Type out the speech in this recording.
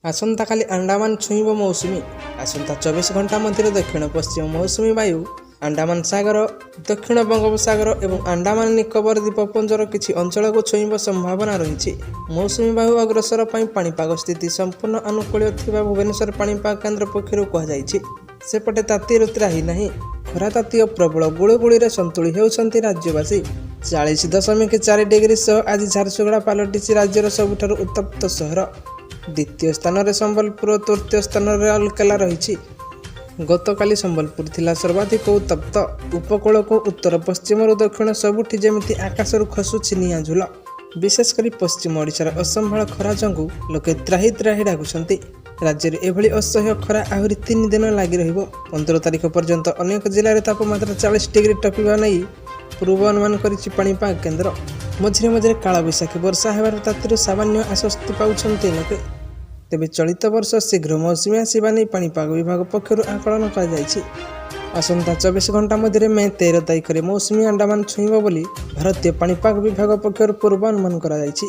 ଆସନ୍ତାକାଲି ଆଣ୍ଡାମାନ ଛୁଇଁବ ମୌସୁମୀ। ଆସନ୍ତା 24 ଘଣ୍ଟା ମଧ୍ୟରେ ଦକ୍ଷିଣ ପଶ୍ଚିମ ମୌସୁମୀ ବାୟୁ ଆଣ୍ଡାମାନ ସାଗର, ଦକ୍ଷିଣ ବଙ୍ଗୋପସାଗର ଏବଂ ଆଣ୍ଡାମାନ ନିକୋବର ଦ୍ୱୀପପୁଞ୍ଜର କିଛି ଅଞ୍ଚଳକୁ ଛୁଇଁବ ସମ୍ଭାବନା ରହିଛି। ମୌସୁମୀ ବାୟୁ ଅଗ୍ରସର ପାଇଁ ପାଣିପାଗ ସ୍ଥିତି ସମ୍ପୂର୍ଣ୍ଣ ଅନୁକୂଳ ଥିବା ଭୁବନେଶ୍ୱର ପାଣିପାଗ କେନ୍ଦ୍ର ପକ୍ଷରୁ କୁହାଯାଇଛି। ସେପଟେ ତାତିରୁ ତ୍ରାହି ନାହିଁ। ଖରା ତାତି ଓ ପ୍ରବଳ ଗୁଳୁଗୁଳିରେ ସନ୍ତୁଳି ହେଉଛନ୍ତି ରାଜ୍ୟବାସୀ। 40.4 ଡିଗ୍ରୀ ସହ ଆଜି ଝାରସୁଗୁଡ଼ା ପାଲଟିଛି ରାଜ୍ୟର ସବୁଠାରୁ ଉତ୍ତପ୍ତ ସହର। ଦ୍ୱିତୀୟ ସ୍ଥାନରେ ସମ୍ବଲପୁର ଓ ତୃତୀୟ ସ୍ଥାନରେ ରାଉରକେଲା ରହିଛି। ଗତକାଲି ସମ୍ବଲପୁର ଥିଲା ସର୍ବାଧିକ ଉତ୍ତପ୍ତ। ଉପକୂଳକୁ ଉତ୍ତର, ପଶ୍ଚିମରୁ ଦକ୍ଷିଣ ସବୁଠି ଯେମିତି ଆକାଶରୁ ଖସୁଛି ନିଆଁ ଝୁଲ। ବିଶେଷ କରି ପଶ୍ଚିମ ଓଡ଼ିଶାର ଅସମ୍ଭାଳ ଖରା ଯୋଗୁଁ ଲୋକେ ତ୍ରାହି ତ୍ରାହି ଡାକୁଛନ୍ତି। ରାଜ୍ୟରେ ଏଭଳି ଅସହ୍ୟ ଖରା ଆହୁରି 3 ଦିନ ଲାଗି ରହିବ। 15 ତାରିଖ ପର୍ଯ୍ୟନ୍ତ ଅନେକ ଜିଲ୍ଲାରେ ତାପମାତ୍ରା 40 ଡିଗ୍ରୀ ଟପିବା ନେଇ ପୂର୍ବାନୁମାନ କରିଛି ପାଣିପାଗ କେନ୍ଦ୍ର। ମଝିରେ ମଝିରେ କାଳବୈଶାଖୀ ବର୍ଷା ହେବାରୁ ତାତିରୁ ସାମାନ୍ୟ ଆଶ୍ୱସ୍ତି ପାଉଛନ୍ତି ଲୋକେ। ତେବେ ଚଳିତ ବର୍ଷ ଶୀଘ୍ର ମୌସୁମୀ ଆସିବା ନେଇ ପାଣିପାଗ ବିଭାଗ ପକ୍ଷରୁ ଆକଳନ କରାଯାଇଛି। ଆସନ୍ତା 24 ଘଣ୍ଟା ମଧ୍ୟରେ ମେ 13 ତାରିଖରେ ମୌସୁମୀ ଆଣ୍ଡାମାନ ଛୁଇଁବ ବୋଲି ଭାରତୀୟ ପାଣିପାଗ ବିଭାଗ ପକ୍ଷରୁ ପୂର୍ବାନୁମାନ କରାଯାଇଛି।